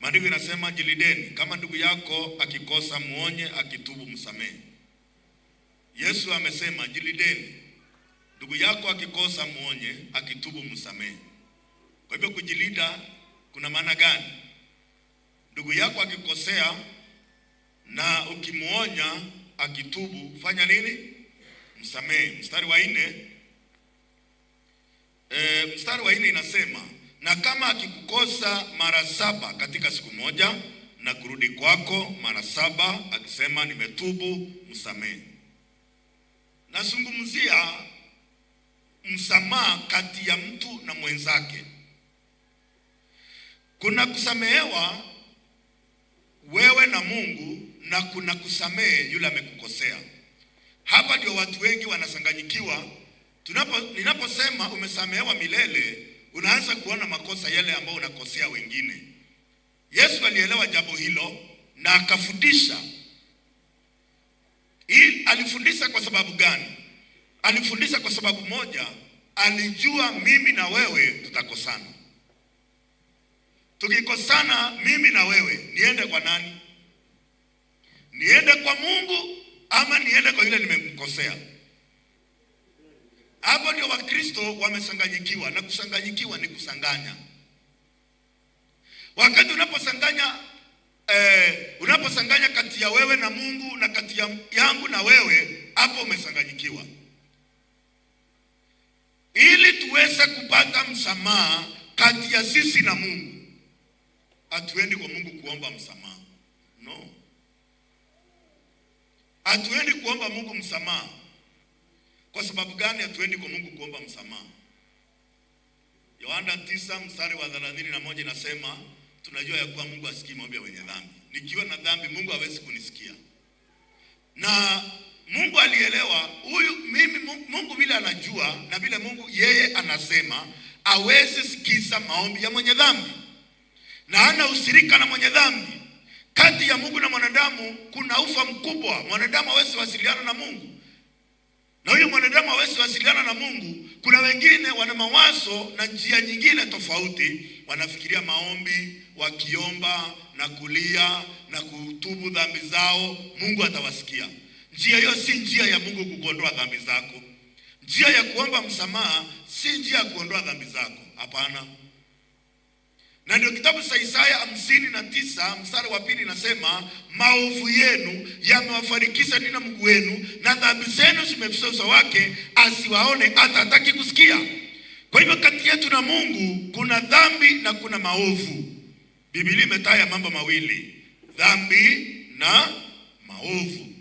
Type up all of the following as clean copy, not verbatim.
Maandiko inasema jilindeni, kama ndugu yako akikosa muonye, akitubu msamehe. Yesu amesema jilindeni, ndugu yako akikosa muonye, akitubu msamehe. Kwa hivyo kujilinda kuna maana gani? Ndugu yako akikosea na ukimuonya akitubu, fanya nini? Msamehe. Mstari wa 4, mstari wa 4 inasema, na kama akikukosa mara 7 katika siku moja na kurudi kwako mara 7 akisema nimetubu, msamehe. Nazungumzia msamaha kati ya mtu na mwenzake. Kuna kusamehewa wewe na Mungu na kuna kusamehe yule amekukosea. Hapa ndio watu wengi wanasanganyikiwa. Ninaposema umesamehewa milele, unaanza kuona makosa yale ambayo unakosea wengine. Yesu alielewa jambo hilo na akafundisha. Hii alifundisha kwa sababu gani? Alifundisha kwa sababu moja, alijua mimi na wewe tutakosana. Tukikosana mimi na wewe, niende kwa nani? Niende kwa Mungu ama niende kwa yule nimemkosea? Hapo ndio Wakristo wamechanganyikiwa, na kuchanganyikiwa ni kusanganya. Wakati unaposanganya kati ya wewe na Mungu na kati ya yangu na wewe, hapo umechanganyikiwa. Ili tuweze kupata msamaha kati ya sisi na Mungu, hatuendi kwa Mungu kuomba msamaha. No. Hatuendi kuomba Mungu msamaha. Kwa sababu gani hatuendi kwa Mungu kuomba msamaha? Yohana 9 mstari wa 31 inasema tunajua ya kuwa Mungu hasikii maombi ya wenye dhambi. Nikiwa na dhambi Mungu hawezi kunisikia. Na Mungu alielewa huyu mimi, Mungu vile anajua na vile Mungu yeye anasema hawezi sikiza maombi ya mwenye dhambi. Na hana ushirika na mwenye dhambi. Kati ya Mungu na mwanadamu kuna ufa mkubwa. Mwanadamu hawezi wasiliana na Mungu. Na huyu mwanadamu hawezi wasiliana na Mungu. Kuna wengine wana mawazo na njia nyingine tofauti, wanafikiria maombi, wakiomba na kulia na kutubu dhambi zao, Mungu atawasikia. Njia hiyo si njia ya Mungu kukuondoa dhambi zako. Njia ya kuomba msamaha si njia ya kuondoa dhambi zako. Hapana. Na ndio kitabu cha Isaya 59 mstari wa 2 inasema, maovu yenu yamewafarikisha ninyi na Mungu wenu, na dhambi zenu zimeficha uso wake, asiwaone hata hataki kusikia. Kwa hivyo kati yetu na Mungu kuna dhambi na kuna maovu. Biblia imetaja mambo mawili, dhambi na maovu.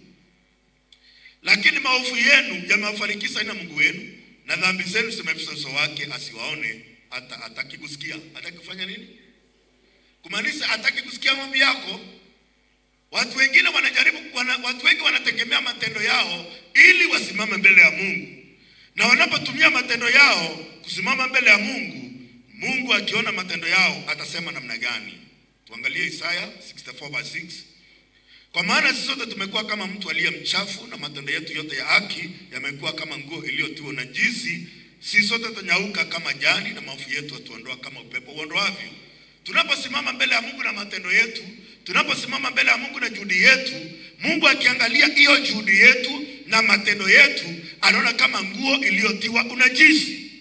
Lakini maovu yenu yamewafarikisha ninyi na Mungu wenu, na dhambi zenu zimeficha uso wake, asiwaone hata hataki kusikia. Hataki kufanya nini? Kumaanisha hataki kusikia maombi yako. Watu wengine wanajaribu, watu wengi wanategemea matendo yao ili wasimame mbele ya Mungu. Na wanapotumia matendo yao kusimama mbele ya Mungu, Mungu akiona matendo yao atasema namna gani? Tuangalie Isaya 64:6. Kwa maana sisi sote tumekuwa kama mtu aliye mchafu, na matendo yetu yote ya haki yamekuwa kama nguo iliyotiwa unajisi. Sisi sote tutanyauka kama jani, na maovu yetu yatuondoa kama upepo uondoavyo. Tunaposimama mbele ya Mungu na matendo yetu, tunaposimama mbele ya Mungu na juhudi yetu, Mungu akiangalia hiyo juhudi yetu na matendo yetu, anaona kama nguo iliyotiwa unajisi.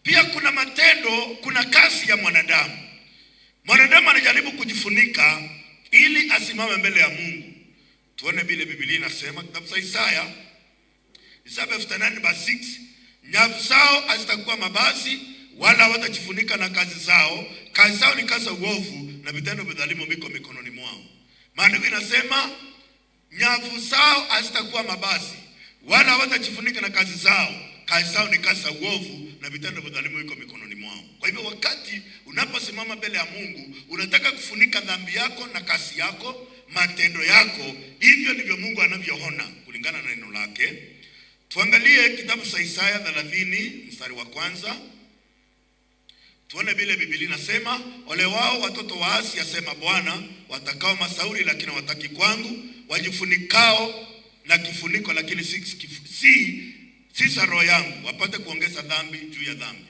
Pia kuna matendo, kuna kazi ya mwanadamu. Mwanadamu anajaribu kujifunika ili asimame mbele ya Mungu. Tuone vile Biblia inasema kitabu cha Isaya, Isaya 58:6, nyavu zao hazitakuwa mabasi, wala hawatajifunika na kazi zao. Kazi zao ni kazi za uovu, na vitendo vya dhalimu viko mikononi mwao. Maandiko inasema nyavu zao hazitakuwa mabasi, wala hawatajifunika na kazi zao. Kazi zao ni kazi za uovu, na vitendo vya dhalimu viko mikononi mwao. Kwa hivyo wakati unaposimama mbele ya Mungu, unataka kufunika dhambi yako na kazi yako, matendo yako, hivyo ndivyo Mungu anavyoona kulingana na neno lake. Tuangalie kitabu cha Isaya 30 mstari wa 1. Tuone vile Biblia inasema, ole wao watoto waasi, asema Bwana, watakao masauri lakini hawataki kwangu, wajifunikao na kifuniko lakini si sa roho yangu, wapate kuongeza dhambi juu ya dhambi.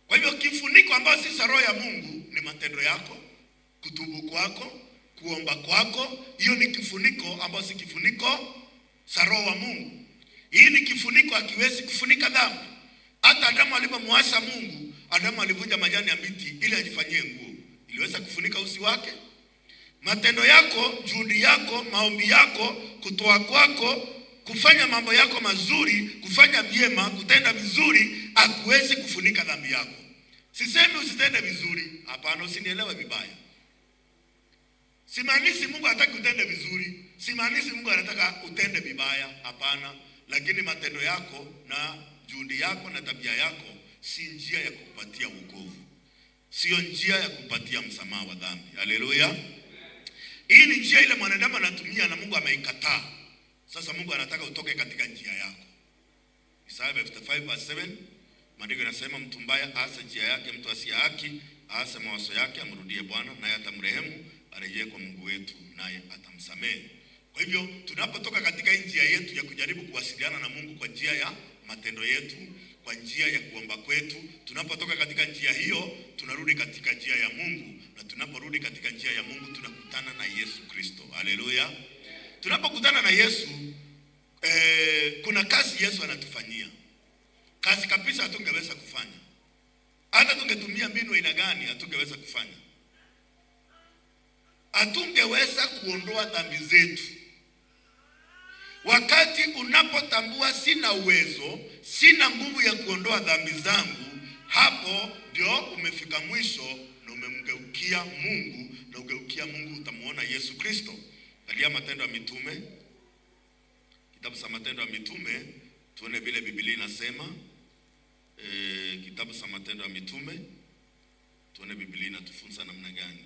Kwa hivyo kifuniko ambayo si sa roho ya Mungu ni Ni matendo yako, kutubu kwako, kuomba kwako. Hiyo ni kifuniko ambayo si kifuniko cha Roho wa Mungu. Hii ni kifuniko, hakiwezi kufunika dhambi. Hata Adamu alipomwasi Mungu, Adamu alivunja majani ya miti ili ajifanyie nguo. Iliweza kufunika usi wake? Matendo yako, juhudi yako, maombi yako, kutoa kwako, kufanya mambo yako mazuri, kufanya vyema, kutenda vizuri, hakuwezi kufunika dhambi yako. Sisemi usitende vizuri, hapana, usinielewe vibaya. Simaanishi Mungu hataki utende vizuri, simaanishi Mungu anataka utende vibaya, hapana. Lakini matendo yako na juhudi yako na tabia yako si njia ya kukupatia wokovu, sio njia ya kukupatia msamaha wa dhambi. Haleluya! Hii ni njia ile mwanadamu anatumia na Mungu ameikataa. Sasa Mungu anataka utoke katika njia yako. Isaya 55 verse 7, maandiko yanasema mtu mbaya aase njia yake, mtu asiye haki aase mawazo yake, amrudie Bwana naye atamrehemu, arejee kwa Mungu wetu naye atamsamehe. Kwa hivyo tunapotoka katika njia yetu ya kujaribu kuwasiliana na Mungu kwa njia ya matendo yetu, kwa njia ya kuomba kwetu, tunapotoka katika njia hiyo tunarudi katika njia ya Mungu, na tunaporudi katika njia ya Mungu tunakutana na Yesu Kristo. Haleluya! Tunapokutana na Yesu kuna kazi Yesu anatufanyia, kazi kabisa hatungeweza kufanya, hata tungetumia mbinu aina gani hatungeweza kufanya, hatungeweza kuondoa dhambi zetu. Wakati unapotambua sina uwezo, sina nguvu ya kuondoa dhambi zangu, hapo ndio umefika mwisho na umemgeukia Mungu, na ugeukia Mungu utamuona Yesu Kristo. Angalia Matendo ya Mitume, kitabu cha Matendo ya Mitume, tuone vile Biblia inasema. Kitabu cha Matendo ya Mitume, tuone Biblia inatufunza namna gani.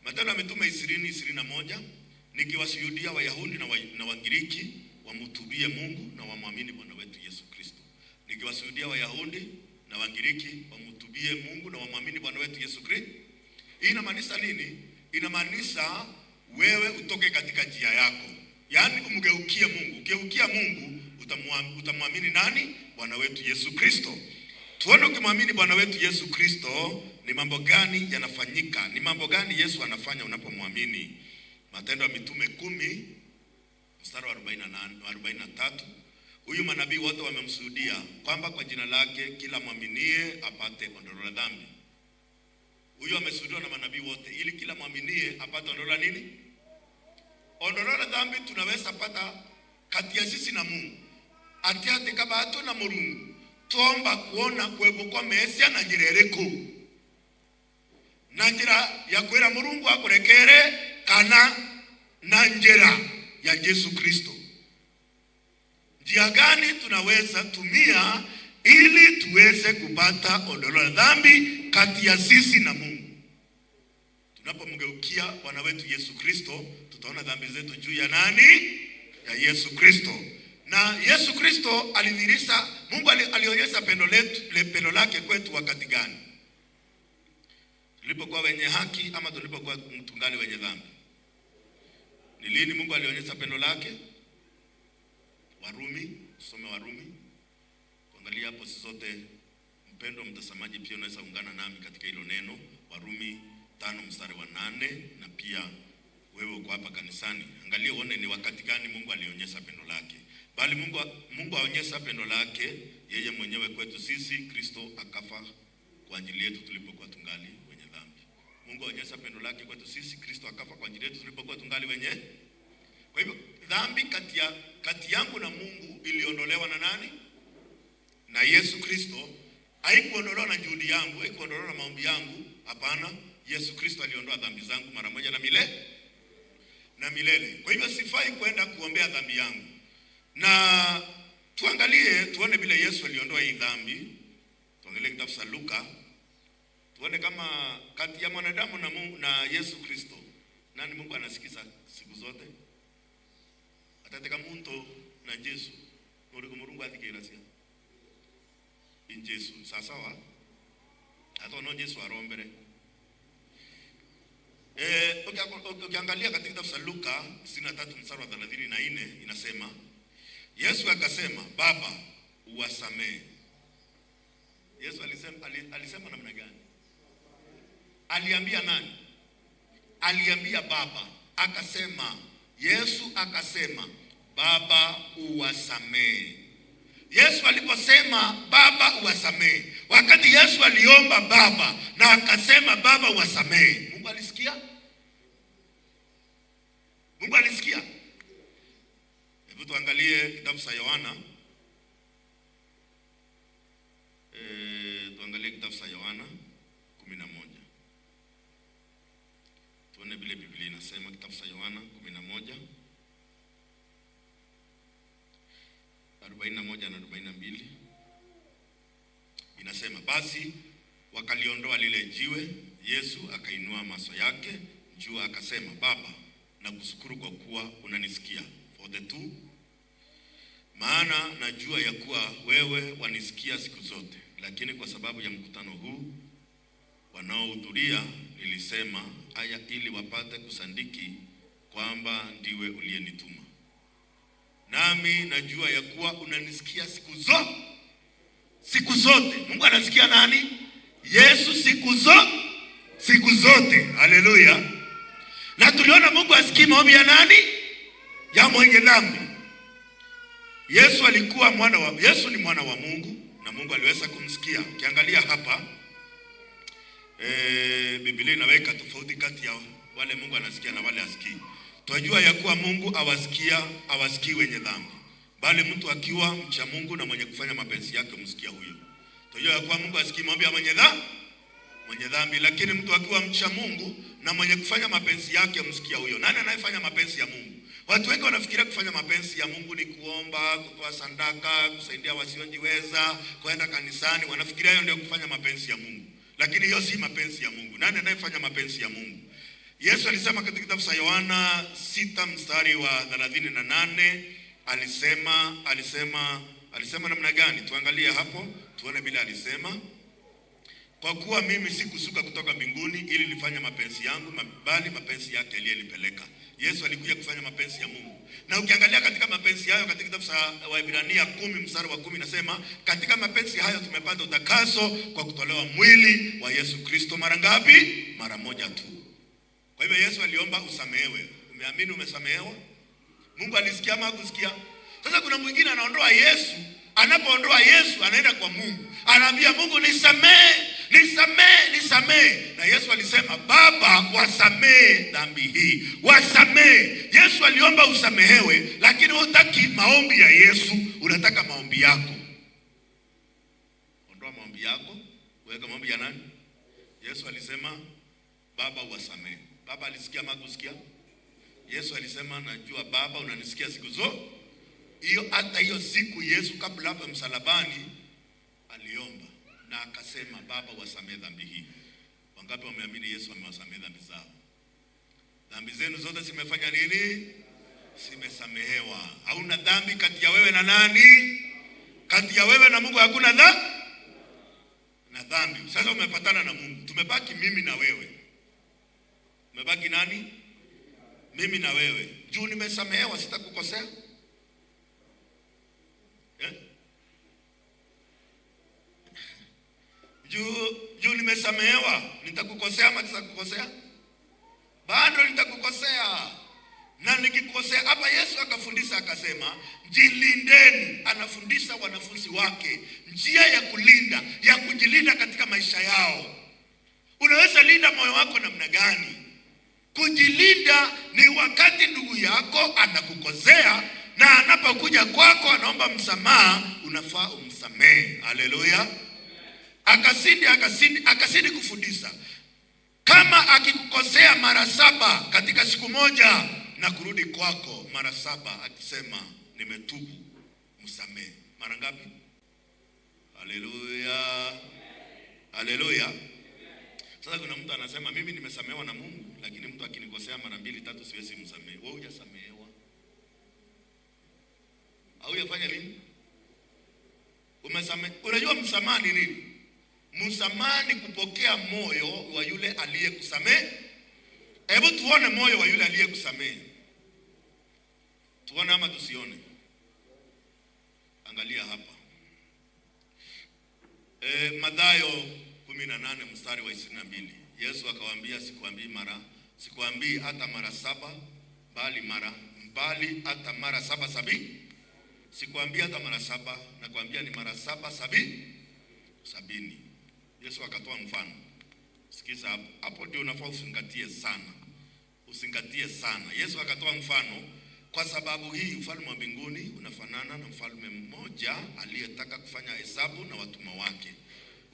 Matendo ya Mitume 20:21, nikiwashuhudia Wayahudi na Wagiriki wamtubie Mungu na wamwamini Bwana wetu Yesu Kristo. Nikiwashuhudia Wayahudi na Wagiriki wamtubie Mungu na wamwamini Bwana wetu Yesu Kristo. Hii inamaanisha nini? Inamaanisha wewe utoke katika njia yako, yaani umgeukie Mungu. Ukigeukia Mungu utamwamini nani? Bwana wetu Yesu Kristo. Tuone ukimwamini Bwana wetu Yesu Kristo ni mambo gani yanafanyika, ni mambo gani Yesu anafanya unapomwamini. Matendo ya Mitume 10 mstari wa 43, huyu manabii wote wamemshuhudia kwamba kwa jina lake kila mwaminie apate ondoleo la dhambi. Huyu ameshuhudiwa na manabii wote ili kila mwaminie apate ondoleo la nini? Ondoleo la dhambi tunaweza pata kati ya sisi na Mungu. Ati ati kaba na Mulungu tuomba kuona kwebukwa mesia na njira iriku, na njira ya kwira Mulungu akurekere kana na njira ya Yesu Kristo. Njia gani tunaweza tumia ili tuweze kupata ondoleo la dhambi kati ya sisi na Mungu? Tunapomgeukia Bwana wetu Yesu Kristo, tutaona dhambi zetu juu ya nani? Ya Yesu Kristo. Na Yesu Kristo alidhihirisha, Mungu alionyesha pendo lake kwetu wakati gani? Tulipokuwa wenye haki ama tulipokuwa tungali wenye dhambi? Ni lini Mungu alionyesha pendo lake? Warumi, tusome Warumi. Tuangalie hapo sisi sote. Mpendwa mtazamaji, pia unaweza ungana nami katika hilo neno, Warumi 5 mstari wa 8, na pia wewe uko hapa kanisani, angalia uone ni wakati gani Mungu alionyesha pendo lake. Bali Mungu aonyesha pendo lake yeye mwenyewe kwetu sisi, Kristo akafa kwa ajili yetu tulipokuwa tungali wenye dhambi. Mungu aonyesha pendo lake kwetu sisi, Kristo akafa kwa ajili yetu tulipokuwa tungali wenye. Kwa hivyo dhambi kati yangu na Mungu iliondolewa na nani? Na Yesu Kristo. Haikuondolewa na juhudi yangu, haikuondolewa na maombi yangu, hapana. Yesu Kristo aliondoa dhambi zangu mara moja na milele na milele. Kwa hivyo sifai kwenda kuombea dhambi yangu. Na tuangalie tuone vile Yesu aliondoa hii dhambi. Tuangalie kitabu cha Luka, tuone kama kati ya mwanadamu na Mungu na Yesu Kristo nani Mungu anasikiza siku zote? Atateka muntu na Yesu uri kumurungu athikira cia in Yesu sawa hata no Yesu arombere. Ukiangalia katika kitabu cha Luka 23 mstari wa 34 inasema Yesu akasema, Baba uwasamehe. Yesu alisema namna gani? Aliambia nani? Aliambia Baba, akasema, Yesu akasema, Baba uwasamehe. Yesu aliposema Baba uwasamehe, wakati Yesu aliomba Baba na akasema Baba uwasamehe, Mungu alisikia? Mungu alisikia? Hebu tuangalie kitabu cha Yohana. Tuangalie kitabu cha Yohana 11. Tuone vile Biblia inasema, kitabu cha Yohana 11 41 na 42 inasema, basi wakaliondoa lile jiwe. Yesu akainua macho yake juu akasema, Baba, nakushukuru kwa kuwa unanisikia. For the two, maana najua ya kuwa wewe wanisikia siku zote, lakini kwa sababu ya mkutano huu wanaohudhuria nilisema haya ili wapate kusadiki kwamba ndiwe uliyenituma. Nami najua ya kuwa unanisikia siku zote, siku zote. Mungu anasikia nani? Yesu siku zote, siku zote. Haleluya! Na tuliona Mungu asikii maombi ya nani? Ya mwenye dhambi. Yesu alikuwa mwana wa, Yesu ni mwana wa Mungu na Mungu aliweza kumsikia. Ukiangalia hapa Biblia inaweka tofauti kati ya wale Mungu anasikia na wale asikii. Twajua ya kuwa Mungu awasikii wenye dhambi, bali mtu akiwa mcha Mungu na mwenye kufanya mapenzi yake msikia huyo. Twajua ya kuwa Mungu asikii maombi ya mwenye dhambi, mwenye dhambi, lakini mtu akiwa mcha Mungu na mwenye kufanya mapenzi yake msikia huyo. Nani anayefanya mapenzi ya Mungu? Watu wengi wanafikiria kufanya mapenzi ya Mungu ni kuomba, kutoa sadaka, kusaidia wasiojiweza, kwenda kanisani. Wanafikiria hiyo ndio kufanya mapenzi ya Mungu, lakini hiyo si mapenzi ya Mungu. Nani anayefanya mapenzi ya Mungu? Yesu alisema katika kitabu cha Yohana 6 mstari wa 38, alisema namna gani? Tuangalie hapo tuone bila alisema, kwa kuwa mimi sikushuka kutoka mbinguni ili nifanye mapenzi yangu, bali mapenzi yake aliyenipeleka. Yesu alikuja kufanya mapenzi ya Mungu. Na ukiangalia katika mapenzi hayo katika kitabu cha Waebrania 10 mstari wa 10 nasema, katika mapenzi hayo tumepata utakaso kwa kutolewa mwili wa Yesu Kristo mara ngapi? Mara moja tu. Kwa hivyo Yesu aliomba usamehewe. Umeamini umesamehewa? Mungu alisikia ama hakusikia? Sasa kuna mwingine anaondoa Yesu, anapoondoa Yesu anaenda kwa Mungu. Anaambia Mungu nisamehe, nisamehe, nisamehe. Na Yesu alisema Baba wasamehe dhambi hii, wasamehe. Yesu aliomba usamehewe, lakini hutaki maombi ya Yesu, unataka maombi yako. Ondoa maombi yako, weka maombi ya nani? Yesu alisema Baba wasamehe. Baba alisikia ama hakusikia? Yesu alisema najua Baba unanisikia siku zote. Hiyo hata hiyo siku Yesu kabla hapo msalabani aliomba na akasema Baba wasamehe dhambi hii. Wangapi wameamini Yesu amewasamehe dhambi zao? Dhambi zenu zote zimefanya nini? Zimesamehewa. Hauna dhambi kati ya wewe na nani? Kati ya wewe na Mungu hakuna dhambi. Na dhambi. Sasa umepatana na Mungu. Tumebaki mimi na wewe. Umebaki nani? Mimi na wewe. Juu nimesamehewa sitakukosea. Juu nimesamehewa, nitakukosea ama sitakukosea? Bado nitakukosea. Na nikikosea, hapa Yesu akafundisha akasema, jilindeni. Anafundisha wanafunzi wake njia ya kulinda, ya kujilinda katika maisha yao. Unaweza linda moyo wako namna gani? Kujilinda ni wakati ndugu yako anakukosea na anapokuja kwako anaomba msamaha, unafaa umsamehe. Haleluya. Akasindi kufundisha. Kama akikukosea mara 7 katika siku moja na kurudi kwako mara 7 akisema nimetubu, msamehe. Mara ngapi? Haleluya. Haleluya. Sasa kuna mtu anasema mimi nimesamehewa na Mungu, lakini mtu akinikosea mara 2 3 siwezi msamehe. Wewe hujasamehewa. Haujafanya nini? Umesame-, unajua msamaha ni nini? Msamaha ni kupokea moyo wa yule aliyekusamehe. Hebu tuone moyo wa yule aliyekusamehe. Tuone ama tusione? Angalia hapa. Mathayo 18 mstari wa 22. Yesu akawaambia, sikuambii hata mara saba, bali hata mara saba sabini. Sikuambii hata mara saba, nakwambia ni mara saba sabini. Yesu akatoa mfano. Sikiza hapo, hapo ndio unafaa uzingatie sana, uzingatie sana. Yesu akatoa mfano, kwa sababu hii ufalme wa mbinguni unafanana na mfalme mmoja aliyetaka kufanya hesabu na watumwa wake.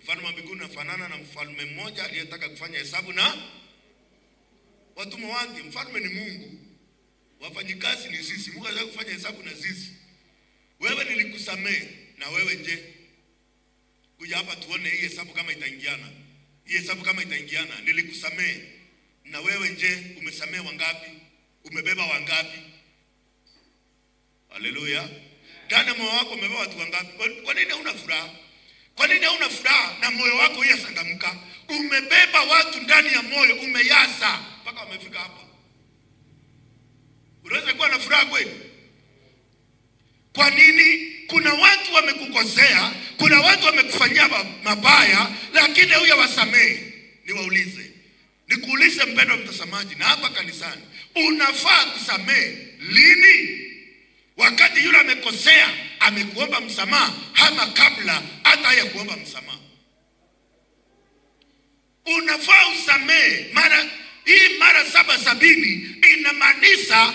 Ufalme wa mbinguni unafanana na mfalme mmoja aliyetaka kufanya hesabu na watumwa wake. Mfalme ni Mungu, wafanyikazi ni sisi. Mungu anataka kufanya hesabu na sisi. Wewe nilikusamehe, na wewe je? Kuja hapa tuone hii hesabu kama itaingiana. Hii hesabu kama itaingiana. Nilikusamehe, na wewe je, umesamehe wangapi? Umebeba wangapi? Haleluya! Ndani ya moyo wako umebeba watu wangapi? Kwa nini hauna furaha? Kwa nini hauna furaha na moyo wako hujasangamka? Umebeba watu ndani ya moyo, umeyasa mpaka wamefika hapa. Unaweza kuwa na furaha kweli? Kwa nini? Kuna watu wamekukosea, kuna watu wamekufanyia mabaya, lakini hujawasamehe. Niwaulize, nikuulize mpendwa mtazamaji, na hapa kanisani, unafaa kusamehe lini? Wakati yule amekosea, amekuomba msamaha, ama kabla hata ya kuomba msamaha? Unafaa usamehe mara hii, mara saba sabini inamaanisha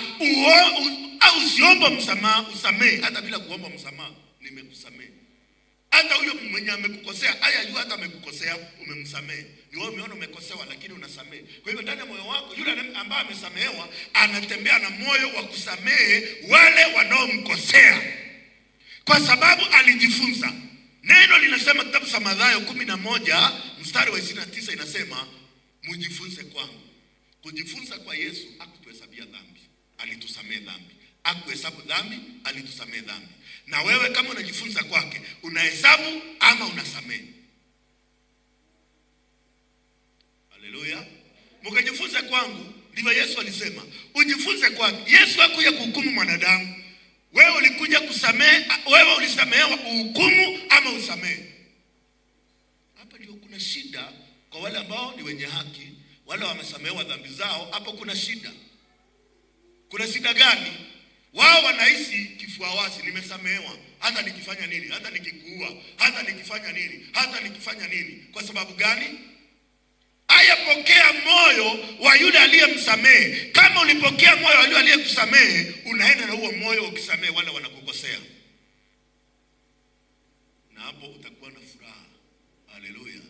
au usiombe msamaha, usamehe hata bila kuomba msamaha. Nimekusamehe. Hata huyo mwenye amekukosea, haya jua hata amekukosea, umemsamehe. Ni wewe umeona umekosewa, lakini unasamehe. Kwa hivyo ndani ya moyo wako yule ambaye amesamehewa anatembea na moyo wa kusamehe wale wanaomkosea, kwa sababu alijifunza. Neno linasema kitabu cha Mathayo 11 mstari wa 29 inasema, mjifunze kwangu. Kujifunza kwa Yesu, hakutuhesabia dhambi, alitusamehe dhambi. Hakuhesabu dhambi, alitusamehe dhambi. Na wewe kama unajifunza kwake, unahesabu ama unasamehe? Haleluya! Mkajifunze kwangu, ndivyo Yesu alisema, ujifunze kwake. Yesu hakuja kuhukumu mwanadamu. Wewe ulikuja kusamehe, wewe ulisamehewa, uhukumu ama usamehe. Hapa ndio kuna shida kwa wale ambao ni wenye haki, wale wamesamehewa dhambi zao. Hapo kuna shida. Kuna shida gani? Wao wanahisi kifua wazi, nimesamehewa, hata nikifanya nini, hata nikikuua, hata nikifanya nini, hata nikifanya nini. Kwa sababu gani? Ayapokea moyo wa yule aliyemsamehe. Kama ulipokea moyo wa yule aliyekusamehe, unaenda na huo moyo ukisamehe wale wanakukosea, na hapo utakuwa na furaha. Haleluya,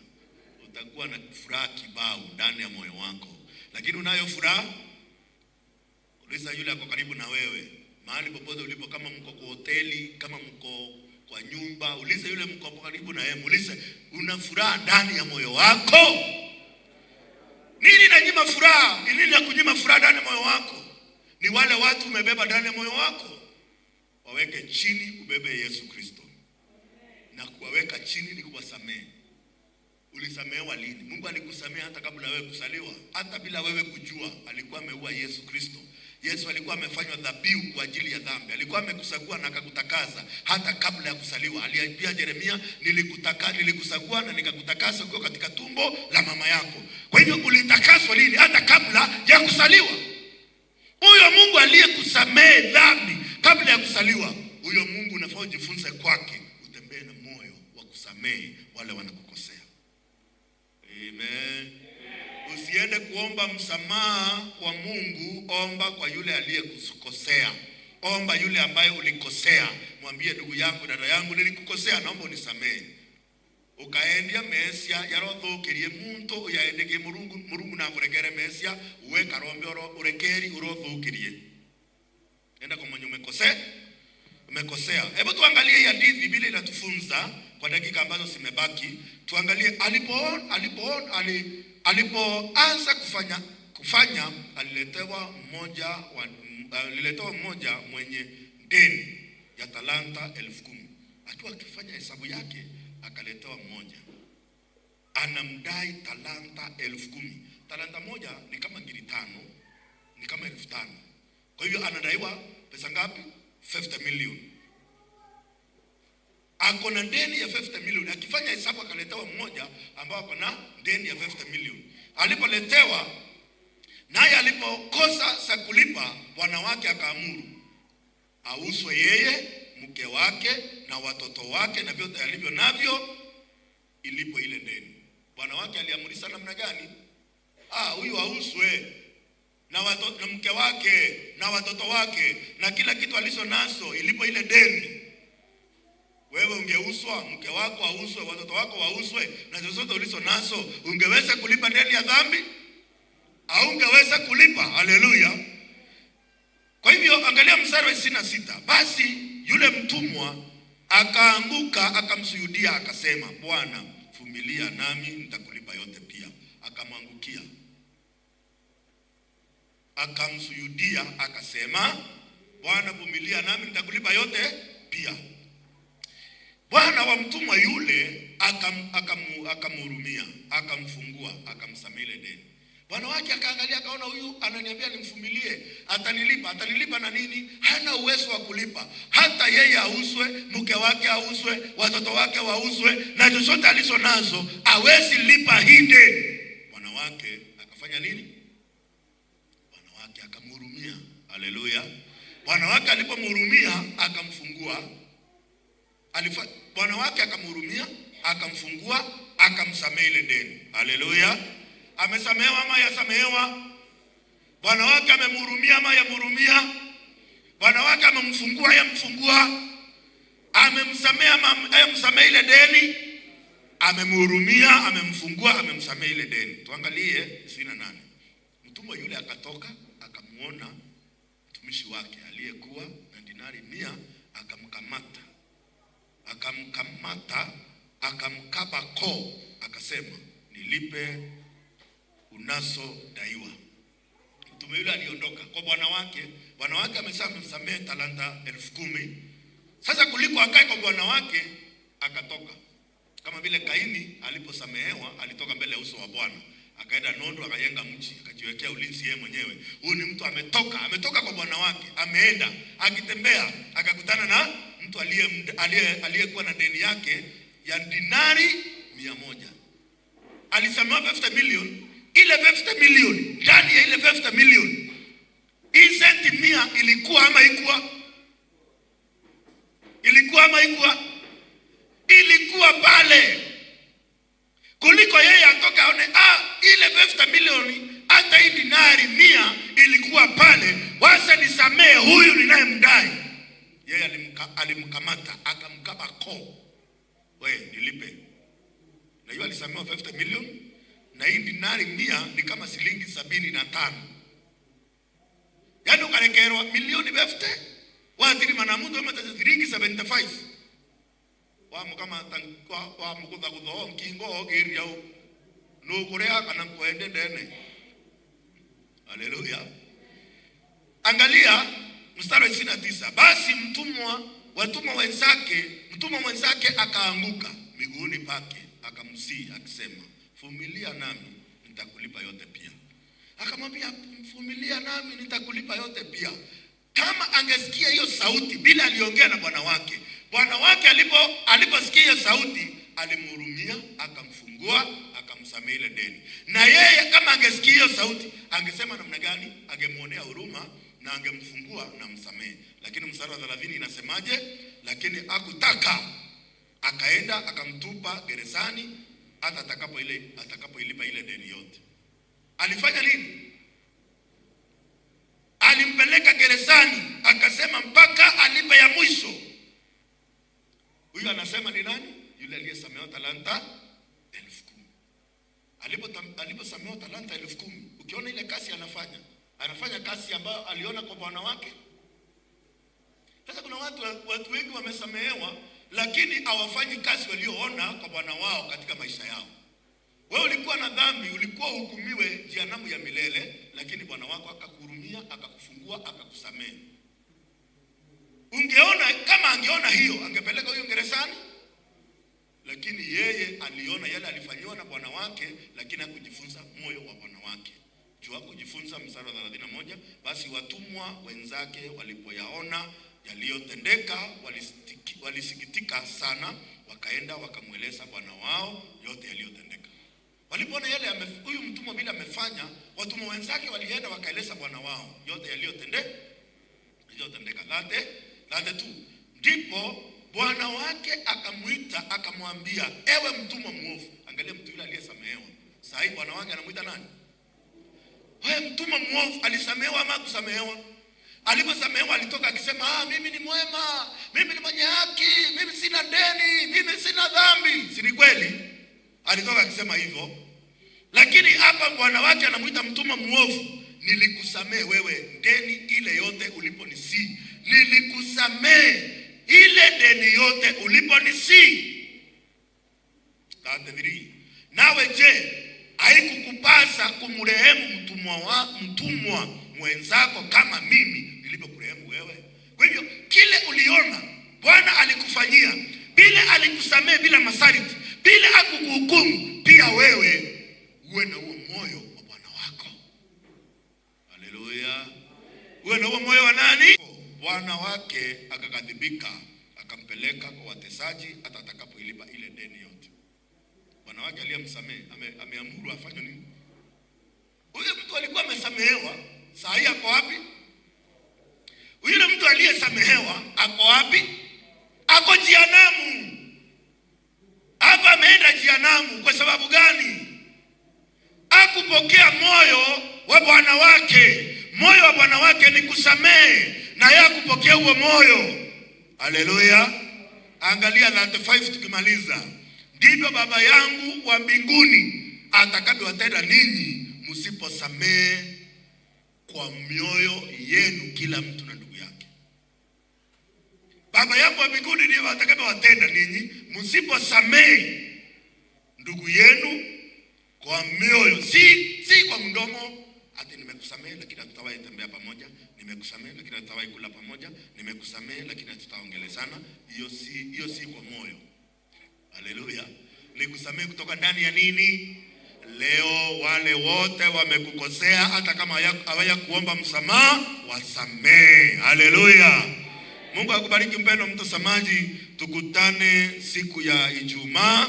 utakuwa na furaha kibao ndani ya moyo wako. Lakini unayo furaha? Uliza yule ako karibu na wewe, mahali popote ulipo, kama mko kwa hoteli, kama mko kwa nyumba, uliza yule mko karibu na yeye, muulize, una furaha ndani ya moyo wako? Nini inanyima furaha? Ni nini ya kunyima furaha ndani ya moyo wako? Ni wale watu umebeba ndani ya moyo wako. Waweke chini, ubebe Yesu Kristo. Na kuwaweka chini ni kuwasamehe. Ulisamehewa lini? Mungu alikusamehe hata kabla wewe kusaliwa, hata bila wewe kujua, alikuwa ameua Yesu Kristo. Yesu alikuwa amefanywa dhabihu kwa ajili ya dhambi. Alikuwa amekusagua na akakutakaza hata kabla ya kusaliwa. Aliambia Yeremia, nilikusagua na nikakutakasa ukiwa katika tumbo la mama yako. Kwa hivyo ulitakaswa lini? Hata kabla ya kusaliwa. Huyo Mungu aliyekusamehe dhambi kabla ya kusaliwa, huyo Mungu unafaa ujifunze kwake, utembee na moyo wa kusamehe wale wanakukosea. Amen. Usiende kuomba msamaha kwa Mungu, omba kwa yule aliyekukosea. Omba yule ambaye ulikosea, mwambie ndugu yangu, dada yangu, nilikukosea, naomba unisamehe. Ukaendia mesia yarothukirie muntu uyaendekie Murungu, Murungu nakurekere mesia uwe karombe oro urekeri urothukirie. Enda kwa mwenye umekosea, umekosea. Hebu tuangalie hii hadithi, Biblia inatufunza kwa dakika ambazo zimebaki. Tuangalie alipoanza kufanya aliletewa mmoja mwenye deni ya talanta 10,000. Akiwa akifanya hesabu yake akaletewa mmoja anamdai talanta 10,000. Talanta moja ni kama ngiri tano, ni kama 5,000. Kwa hivyo anadaiwa pesa ngapi? 50 million. Ako na deni ya 50 million. Akifanya hesabu akaletewa mmoja ambao ako na deni ya 50 million. Alipoletewa naye alipokosa za kulipa, bwana wake akaamuru auzwe yeye, mke wake na watoto wake na vyote alivyo navyo, ilipo ile deni. Bwana wake aliamurisha namna gani? Ah, huyu auzwe na watoto, na mke wake na watoto wake na kila kitu alicho nazo, ilipo ile deni. Wewe ungeuzwa, mke wako auzwe, watoto wako wauzwe na zozote ulizo nazo, ungeweza kulipa deni ya dhambi? Au ungeweza kulipa? Haleluya! Kwa hivyo angalia mstari wa 26. Basi yule mtumwa akaanguka akamsujudia akasema, Bwana, vumilia nami nitakulipa yote pia. Akamwangukia akamsujudia akasema, Bwana, vumilia nami nitakulipa yote pia. Bwana wa mtumwa yule akamhurumia, akamfungua, akamsamehe ile deni. Bwana wake akaangalia akaona, huyu ananiambia nimvumilie, atanilipa. Atanilipa na nini? Hana uwezo wa kulipa. Hata yeye auzwe, mke wake auzwe, watoto wake wauzwe, na chochote alicho nazo hawezi lipa hii deni. Bwana wake akafanya nini? Bwana wake akamhurumia. Haleluya! Bwana wake alipomhurumia akamfungua. Bwana wake akamhurumia, akamfungua, akamsamehe ile deni. Haleluya! Amesamehewa ama yasamehewa? Bwana wake amemhurumia ama yamhurumia? Bwana wake amemfungua, yamfungua? Amemsamehe ama yamsamehe ile deni? Amemhurumia, amemfungua, amemsamehe ile deni. Tuangalie 28. Mtumwa yule akatoka akamuona mtumishi wake aliyekuwa na dinari 100, akamkamata, akamkamata, akamkaba koo, akasema, nilipe unazodaiwa. Mtume yule aliondoka kwa bwana wake. Bwana wake ameshamsamehe talanta 10,000. Sasa kuliko akae kwa bwana wake, akatoka. Kama vile Kaini aliposamehewa, alitoka mbele ya uso wa Bwana, akaenda Nondo, akajenga mji, akajiwekea ulinzi yeye mwenyewe. Huyu ni mtu ametoka, ametoka kwa bwana wake, ameenda akitembea, akakutana na mtu aliyekuwa na deni yake ya dinari 100. Alisamehewa 50 million. Ile 50 million, ndani ya ile 50 million, hii senti 100 ilikuwa ama ikuwa? Ilikuwa ama ikuwa? Ilikuwa pale. Kuliko yeye atoka aone, ile 50 million, hata hii dinari 100 ilikuwa pale, wacha nisamee huyu ninayemdai. Yeye alimkamata, akamkaba koo. We, nilipe. Na hiyo alisamehewa 50 million, na hii dinari 100 ni kama shilingi 75. Yaani ukarekerwa milioni 50, watirima na mtu ama shilingi 75. Wamukama wa mukutha kutho nkingo ogeria nukurea kana kwende ndene. Haleluya. Angalia mstari wa 29. Basi watumwa wenzake, mtumwa mwenzake akaanguka miguuni pake, akamsihi akisema, vumilia nami nitakulipa yote pia. Akamwambia, vumilia nami nitakulipa yote pia. Kama angesikia hiyo sauti bila aliongea na bwana wake. Bwana wake aliposikia hiyo sauti alimhurumia, akamfungua, akamsamehe ile deni. Na yeye kama angesikia hiyo sauti angesema namna gani? Angemuonea huruma na angemfungua na msamehe. Lakini mstari wa 30 inasemaje? Lakini hakutaka, akaenda akamtupa gerezani hata atakapoilipa ile deni yote. Alifanya nini? Alimpeleka gerezani, akasema mpaka alipe ya mwisho. Huyu anasema ni nani? Yule aliyesamehewa talanta 10,000. Aliposamehewa talanta 10,000, ukiona ile kazi anafanya, anafanya kazi ambayo aliona kwa bwana wake. Sasa kuna watu wengi wamesamehewa, lakini hawafanyi kazi walioona kwa bwana wao katika maisha yao. Wewe ulikuwa na dhambi, ulikuwa uhukumiwe jehanamu ya milele, lakini bwana wako akakuhurumia, akakufungua, akakusamehe. Ungeona kama angeona hiyo, angepeleka huyo gerezani. Lakini yeye aliona yale alifanyiwa na bwana wake, lakini hakujifunza moyo wa bwana wake. Juu hakujifunza, mstari wa 31, basi watumwa wenzake walipoyaona yaliyotendeka walisikitika sana, wakaenda wakamweleza bwana wao yote yaliyotendeka. Walipoona yale huyu mtumwa bila alifanya, watumwa wenzake walienda wakaeleza bwana wao yote yaliyotendeka. 32, ndipo bwana wake akamwita akamwambia, "Ewe mtumwa mwovu." Angalia mtu yule aliyesamehewa. Sasa hii bwana wake anamwita nani? Wewe mtumwa mwovu. Alisamehewa ama kusamehewa? Aliposamehewa alitoka akisema, "Ah, mimi ni mwema, mimi ni mwenye haki, mimi sina deni, mimi sina dhambi." Si ni kweli? Alitoka akisema hivyo. Lakini hapa bwana wake anamuita mtumwa mwovu. "Nilikusamehe wewe deni ile yote uliponisihi. Nilikusamehe ile deni yote uliponisihi." 33. "Nawe je, haikukupasa kumrehemu mtumwa mwenzako kama mimi nilivyokurehemu wewe?" Kwa hivyo kile uliona Bwana alikufanyia, bila alikusamehe bila masharti, bila akukuhukumu, pia wewe uwe na huo moyo wa bwana wako. Haleluya! Uwe na huo moyo wa nani? Bwana wake akaghadhibika, akampeleka kwa watesaji hata atakapoilipa ile deni yote. Bwana wake aliyemsamehe ameamuru afanye nini? Huyo mtu alikuwa amesamehewa, saa hii ako wapi? Yule mtu aliyesamehewa ako wapi? Ako jehanamu. Hapa ameenda jehanamu kwa sababu gani? Hakupokea moyo wa bwana wake. Moyo wa bwana wake ni kusamehe, na yeye hakupokea huo moyo. Haleluya! Angalia 35 tukimaliza. "Ndivyo Baba yangu wa mbinguni atakavyowatenda ninyi msiposamehe kwa mioyo yenu kila mtu na ndugu yake." Baba yangu wa mbinguni ndivyo atakavyowatenda ninyi msiposamehe ndugu yenu kwa mioyo, si kwa mdomo. Ati nimekusamehe lakini hatutawahi tembea pamoja, nimekusamehe lakini hatutawahi kula pamoja, nimekusamehe lakini hatutaongelezana. Hiyo si kwa moyo. Haleluya! Nikusamehe kutoka ndani ya nini? Leo wale wote wamekukosea, hata kama hawaja kuomba msamaha, wasamehe. Haleluya! Mungu akubariki mpendwa mtazamaji, tukutane siku ya Ijumaa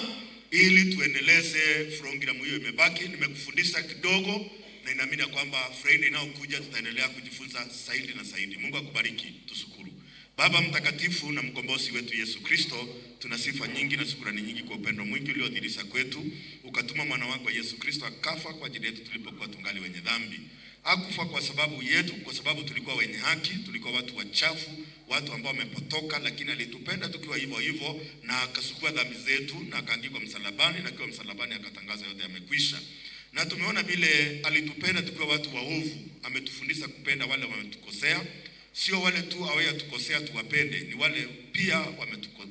ili tuendeleze programu hiyo imebaki. Nimekufundisha kidogo na inaamini ya kwamba Friday inayokuja tutaendelea kujifunza zaidi na zaidi. Mungu akubariki. Tushukuru. Baba mtakatifu na mkombozi wetu Yesu Kristo, tuna sifa nyingi na shukrani nyingi kwa upendo mwingi uliodhihirisha kwetu, ukatuma mwana wako Yesu Kristo akafa kwa ajili yetu tulipokuwa tungali wenye dhambi. Hakufa kwa sababu yetu, kwa sababu tulikuwa wenye haki, tulikuwa watu wachafu, watu ambao wamepotoka, lakini alitupenda tukiwa hivyo hivyo, na akachukua dhambi zetu na akaangikwa msalabani, na akiwa msalabani akatangaza yote yamekwisha. Na tumeona vile alitupenda tukiwa watu waovu, ametufundisha kupenda wale wametukosea, sio wale tu hawajatukosea tuwapende, ni wale pia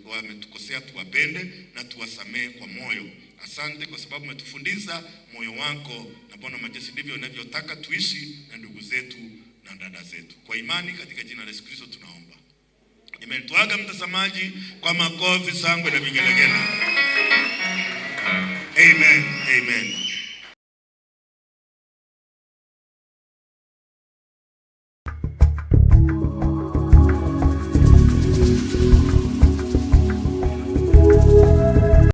wametukosea tuwapende na tuwasamehe kwa moyo. Asante kwa sababu umetufundisha moyo wako, na Bwana majeshi, ndivyo unavyotaka tuishi na ndugu zetu na dada zetu. Kwa imani katika jina la Yesu Kristo tunaomba. Amen. Tuaga mtazamaji kwa makofi, shangwe na vigelegele. Amen. Amen.